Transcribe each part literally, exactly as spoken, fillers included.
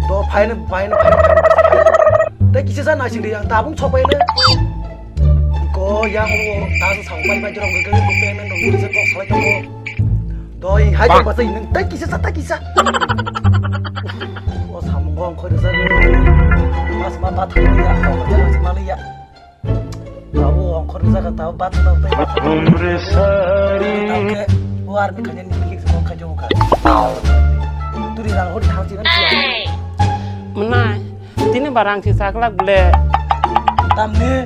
Do phaino, phaino, phaino, phaino. Tei kisa sa naising di ang tabung sok phaino. Ko yang o ta sa sang pai pai jorong gege ko payment rong gege kok salai tongo. Doi hai tong basa inang tei kisa sa tei kisa. O samung gong khoi rwjak. Mas ma ta thang ya, o ma ta ma ya. Abo ongkhor rwjak kha, tabo bat no tei. Tangke, o army khaina ni kik se kok khajo kha. Turi rang hori thang chinan chiya. Mwnai, tini ba rang si chaklak ble. Tamni?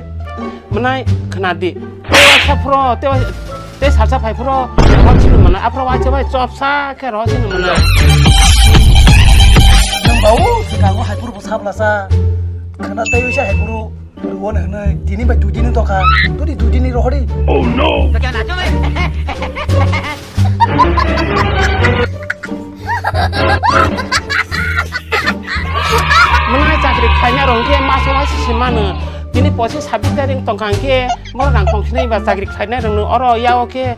Mwnai, khna di. Te wasa phro, te wa-, te sarsa phai phro, rohor sini mwnai. Aphro waisa bai chopsa khe rohor sini mwnai. Nang bau, se kango hai phuru bo sabla sa. Khna tei wisa hai phuru. Won hwnwi tini bai dui dini tokha. Turi dui dini rohori. Oh no. Mwnai chakri khlaina rong khe maso waisa se mano. Tini poisa sabis tarik tongkha hwnkhe mo rang tong sinai ba chakri khlaina rong no oro yao khe.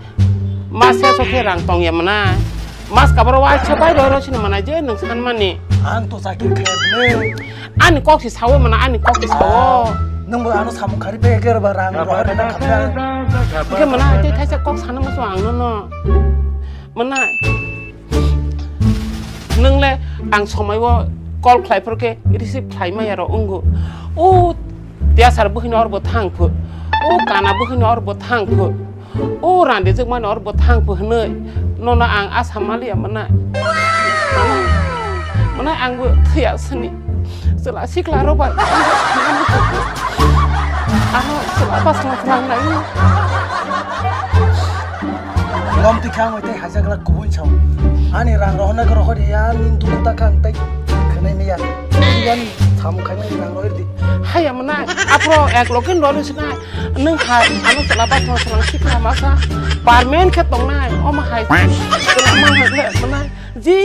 Ma se so khe rang tong ya mwnai. Mas kabaro waisa bai roi roi sini mwnai je nwng san mani. Ang to chakri khe bwle. Ani kok si sawo mwnai, ani kok si sawo. Nwng bo ano samung khari pe khe ba rang rohor na khamya. Khe mwnai tei thaisa kok sana musu ang no no. Mwnai. Nwng le ang somai o call khlai phor khe receive khlai maya ro wngo. O tiyasar buhino or bo thang phu. O kana buhino or bo thang phu. O randijwk mani oro bo thang phu hwnwi nono ang asa maliya mwnai. Mwnai ang bo thwiya sini. Chwla sikla rok bai ano chwla bwsla swlang nai. Lom twi kha ang tei hajakla kubui sao. Ani rang rohorna khe rohor ya, ani dukhu ta kha ang tei khwnai maya. Ani samung khaimani rang rohor di. Haya mwnai, aphro ek lokin rw sinai. Nwng hai, ano chwla bwsla swlang sikla masa. Permanent khe tongnai, omo hai. Chwla ma hai le mwnai. Je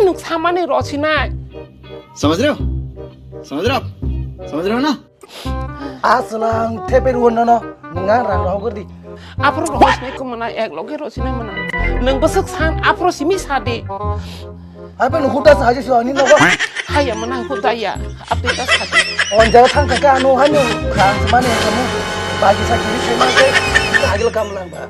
nwng samani rw sinai. समझ रहे हो? समझ रहे हो आप? समझ रहे हो ना? A swlang thepe rw nono. Nwng ang rang rohor di. Aphro rw sinai khe mwnai, ek loge rw sinai mwnai. Nwng bwswk san, aphro simi sa di. Hai pa nukhu ta sa haji so ani nogo. Haya mwnai hudaya. Apni ta sadi. On jaga thang kaka ano hanu khang semani kamu. Bagi sa kiri semani ke. Agil kam lang ba.